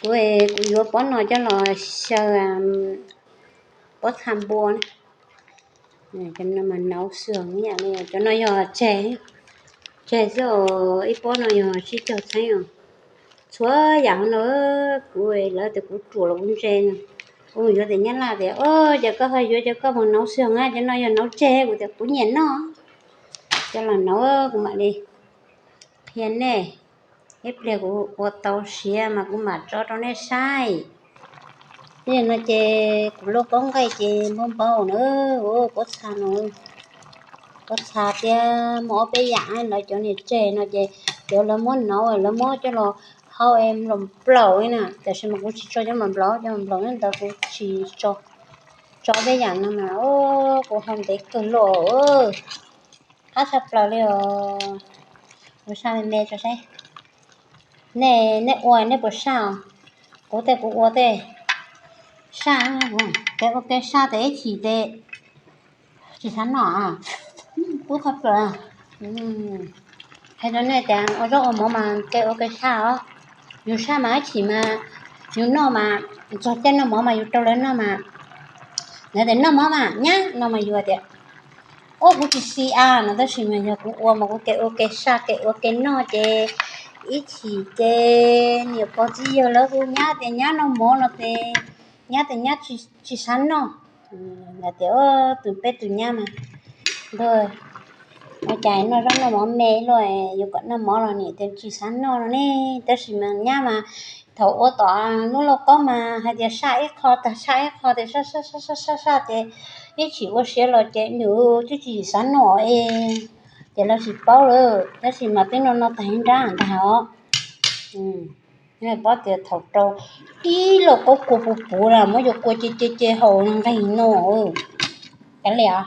Kuv, kuv yuav pob no coj los xyaw pob txha npua. Cov no mas nauv xwb, cov no yog tseg, tseg xwb os. Ib pob no yog tsib caug txheeb os. Txhua yam no, kuv lawv tias kuv ruam los kuv ntse no. Kuv yuav tias nyab laj tias, o, ces koj ho yuav cov koj mus nauv xwb na, cov no yog nauv tseg. Kuv tias kuv nyiam noj, coj los nauv, kuv mam li qhia nej. Ib pliag kuv ua tau siav mas kuv mam tso rau nej saib. Li no ces kuv lub kaub nqaij ces npau npau na, pob txha no, pob txha thiab muaj ob peb yam, lawv cov niag tseg no ces cov lawv muab nauv lawv muab coj los hau es nplaum nplaum li na, tiam sis mas kuv tsis tso cov nplaum nplaum, cov nplaum nplaum ntawd kuv tsis tso. Tso peb yam no mas kuv hau ntev kawg los. Qab tshaj plaws li os. Ua saj me me tso saib. Nej, nej ua nej puas saj os? Kuv tej kuv ua tej saj, ua ke saj tes ib chim tes tsis xav noj. Kub qhov plaws. Hais rau nej tias ua zaub ua mov mas ke ua ke saj os. Yus saj mas ib chim mas yus noj mas txog caij noj mov mas yus rau lawv noj mas lawv tias noj mov mas nyab no mas yus tias ua kuv tsis xis a no, tab sis mas yog kuv ua mas kuv ke ua ke saj ke ua ke noj ces ib chim ces niam pog txiv yawg lawv hu nyab tias nyab noj mov no ces nyab tias nyab tsis xav noj. Tias tus peb tus nyab mas ntuj, ua cas noj zaub noj mov me luaj, yuav kom noj mov los niam tias tsis xav noj no ne. Tab sis mas nyab mas thaum ua tom lub lauj kaub mas hais tias saj ib qho tag saj ib qho tias saj saj saj saj saj ces ib chim ua siav los ces nws twb tsis xav noj es, ces lawv tsis paub lawm, tab sis mas twb noj noj tag ib nrab ntag os. Paub tias thaum rau ib lauj kaub kua puv puv na muab yuav kua ce ce ce haus nqis no. Kav liam,